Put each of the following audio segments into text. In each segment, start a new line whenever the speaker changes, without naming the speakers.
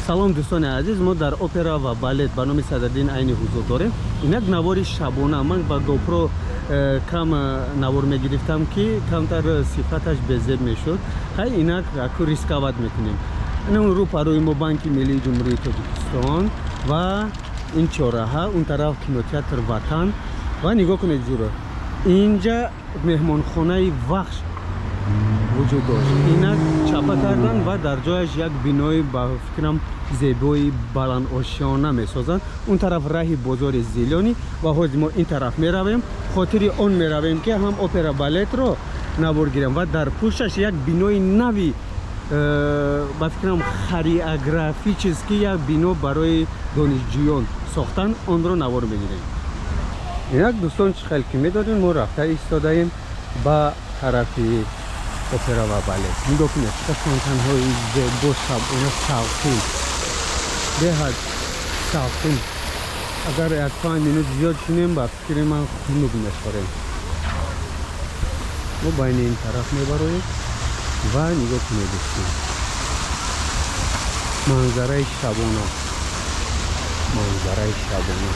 Салом, дӯстони азиз, мо дар Опера ва балет ба номи Садриддин Айнӣ ҳузур дорем. Инак навори шабона. Ман ба GoPro кам навор мегирифтам, ки камтар сифаташ безеб мешуд. Хай, инак аку рисковать мекунем. Ин рӯ парои мо Банки Миллии Ҷумҳурии Тоҷикистон ва ин чораҳа, он тараф кинотеатр «Ватан». Ва нигоҳ кунед зуро, инҷа меҳмонхонаи «Вахш» вуҷуд дошт, инак чапа кардан ва дар ҷояш як бинои, ба фикрам, зебои баландошёна месозанд. Он тараф раҳи бозори Зелёный. Ва ҳозир мо ин тараф меравем, хотири он меравем, ки ҳам опера балетро навор гирем ва дар пушташ як бинои нави, ба фикрам, хореографический як бино барои донишҷӯён сохтан, онро навор мегирем. Инак, дӯстон, чӣ хел ки медонем, мо рафта истодаем ба тарафи Опера ва балет. Нигоҳ кунед, чӣ фонтанҳои зебо, шабона салқин, беҳад салқин. Агар як 5 минут зиёд шинем, ба фикри ман, хунук мешавем. Мо байни ин тараф мебароем ва нигоҳ кунед, дӯстон, манзараи шабона, манзараи шабона.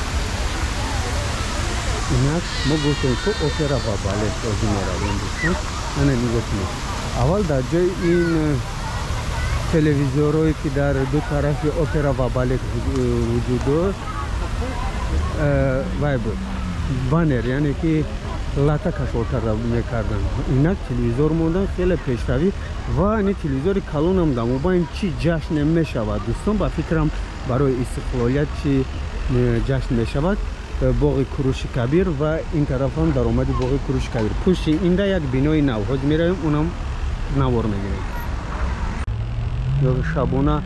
Инак мо гуфтем, ку Опера ва балет озӣ меравем, дӯстон. Ана нигоҳ кунед, аввал дар ҷои ин телевизорое, ки дар ду тарафи Опера ва балет вуҷуд дошт, вай буд, баннер, яъне ки лата кашол карда мекарданд. Инак телевизор мондан, хеле пешравӣ. Ва ини телевизори калонам дар мобайн. Чӣ ҷашне мешавад, дӯстон? Ба фикрам, барои истиқлолият чӣ ҷашн мешавад. Боғи Куруши Кабир ва ин тарафам даромади боғи Куруши Кабир. Пушти инда як бинои нав, ҳозир меравем, унам навор мегирем. Шабона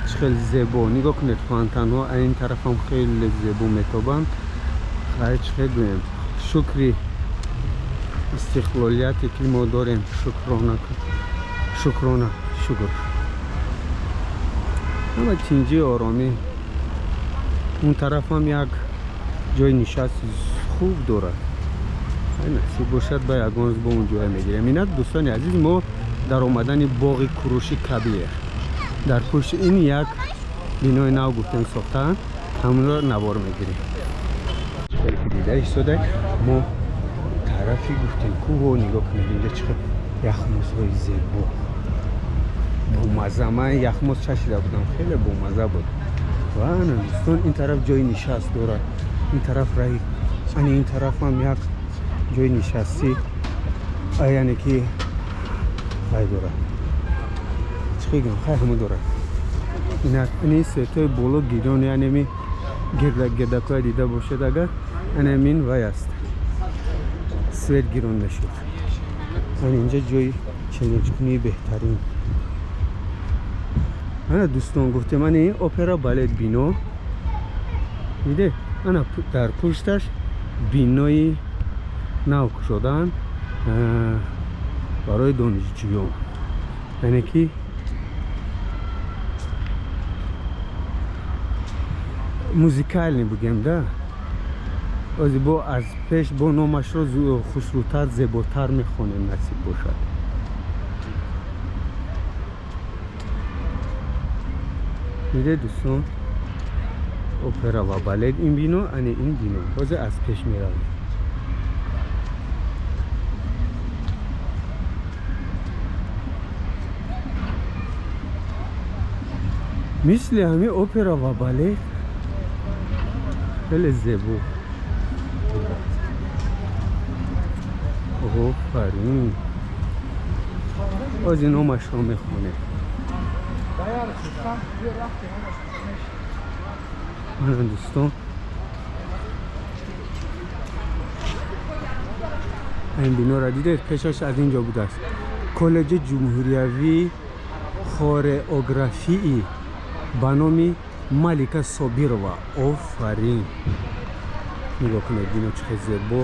чӣ хел зебо, нигоҳ кунед, фонтанҳо ин тарафам хеле зебо метобанд. Хай, чӣ хел гӯем, шукри истиқлолияте, ки мо дорем, шукрона, шукрона, шукр. Ҳама тинҷи, оромӣ. Он тарафам як ҷои нишасти хуб дорад. Насиб бошад, ба ягон рӯз бо он ҷоя мегирем. Инак, дӯстони азиз, мо дар омадани боғи Куруши Кабир, дар пушти ин як бинои нав гуфтем сохтаанд, ҳамонро навор мегирем. Хеле ки дида истода, мо тарафи гуфтем кӯҳо. Нигоҳ кунед, инҷа чӣ хел яхмозҳои зебо, бомазза. Ман яхмоз чашида будам, хеле бомазза буд. Ва ана, дӯстон, ин тараф ҷои нишаст дорад, ин тараф раҳи, ани ин тарафам як ҷои нишастӣ, яъне ки вай дорад, чӣ гӯям, хай, ҳама дорад. Инак ини светои боло гирён, яъне ми гирдакҳоя дида бошед агар, анамин вай аст, свет гирон мешуд. Ан инҷа ҷои челленҷкунии беҳтарин. Ана, дӯстон, гуфтем, ани Опера балет бино диде, ана дар пушташ бинои нав кушодаанд барои донишҷӯён, яъне ки музыкальный бугем да. Ози бо аз пеш бо номашро хушрӯтар, зеботар мехонем, насиб бошад. Диде, дӯстон, Опера ва балет ин бино, ани ин бино. Ҳозир аз пеш меравем. Мисли ҳами Опера ва балет хеле зебо. Офарин, ҳозир номашро мехонем. Ана, дӯстон, ин бинора дидед, пешаш аз ин ҷо будааст Коллеҷи ҷумҳуриявии хореографии ба номи Малика Собирова. Офарин, нигоҳ кунед, бино чӣ хел зебо.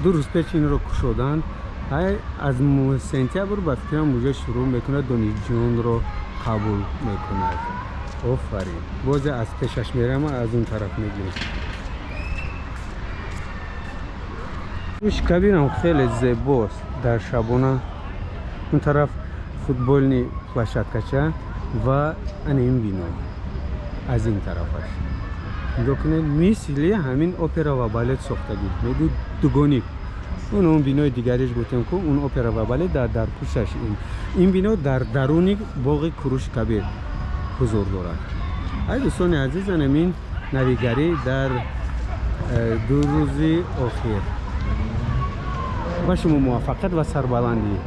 2 рӯз пеш инро кушоданд. Ай, аз сентябр, ба фикрам, уже шурӯъ мекунад, донишҷӯёнро қабул мекунад. Офарин, бозе аз пешаш мерам, аз он тараф мегирем. Куруш Кабирам хеле зебост дар шабона. Он тараф футбольный площадкача ва ана ин бино аз ин тарафаш нигоҳ кунед, мисли ҳамин Опера ва балет сохтагӣ мегӯ дугоник. Он бинои дигариш гуфтем, ку он Опера ва балет дар пушташ, ин бино дар даруни боғи Куруш Кабир ҳузур дорад. Ай дӯстони азиз, анамин навигарӣ дар 2 рӯзи охир. Ба шумо муваффақият ва сарбаландӣ.